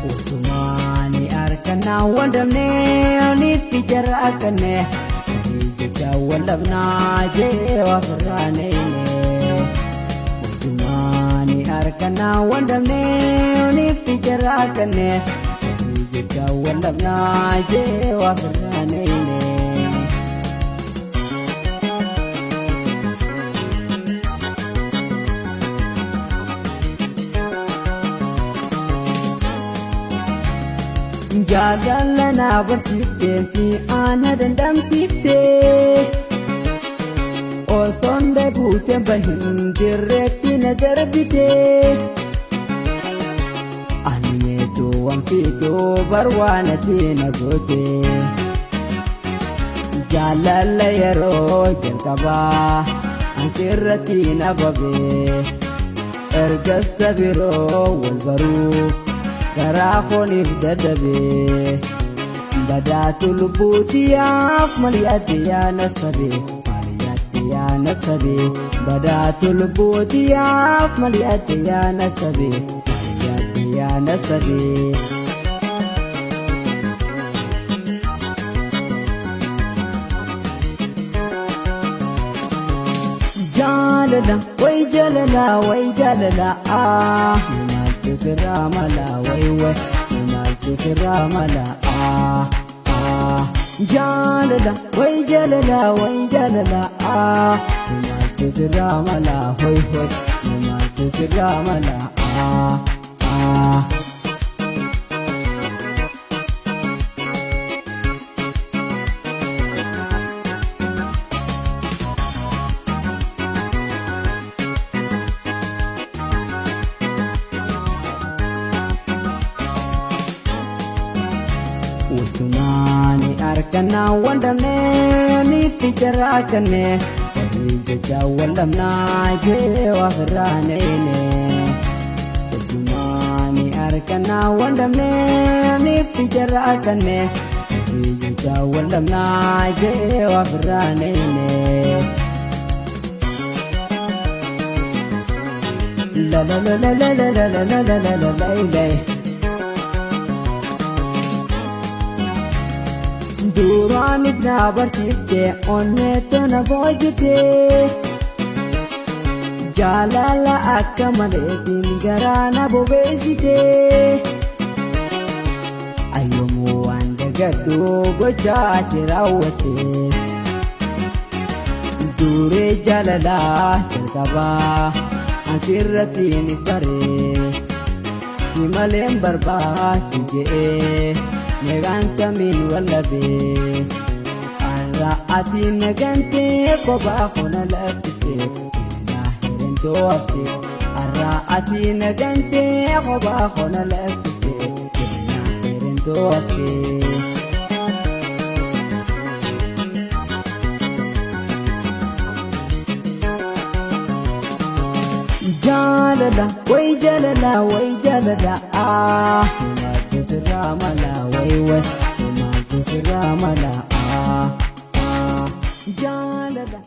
Utumaani harkanaa wandamnee olitti jara akkanee jecha wallabnaa jee waafirraanee. Utumaani harkanaa wandamnee olitti jara akkanee jecha wallabnaa jee waafirraanee. Jaalala na barsiiftee fi ana dandamsiiftee osoon dheebuuteen bahin dirreetti na darbitee ani meetuu waan fiiguu barwaanatti na gootee jaalala yeroo jalqabaa ansirratti na babee ergas biroo wal baruuf. Karaa fooniif dadhabee badaatu lubbuutiyaaf maliyaatti yaana sabee maliyaatti yaana sabee badaatu lubbuutiyaaf maliyaatti yaana sabee maliyaatti yaana sabee. Jaalala wayi jaalala wayi jaalala ah. Sirraa mala wayi wayi maaltu sirraa mala ah ah jaalala wayi jaalala wayi jaalala ah maaltu sirraa mala hoy hoy maaltu sirraa mala ah ah. Utumaani harkanaa wandamnee nitti jara akkanee walii jecha wallabnaa jee waafirraanee. Utumaani harkanaa wandamnee nitti jara akkanee walii jecha wallabnaa jee waafirraanee. La la la la la la la la la la la la la. Duraan na barsiiftee onneetu na boojitee jaalala akka maleetiin garaa na bobeessitee ayyoomuu waan dagadhu gochaa ati raawwattee duree jaalalaa jalqabaa asirratti ni baree si maleen barbaadu je'ee. Meeqaan kamiin wallabee har'a ati nagantee kophaa koona lakkistee innaa hirintoo haftee har'a ati nagantee kophaa koona lakkistee innaa hirintoo haftee. Jaalala wayi jaalala wayi jaalala ah. Sirraa mala wayi wayi maaltu sirraa mala ah ah jaalala.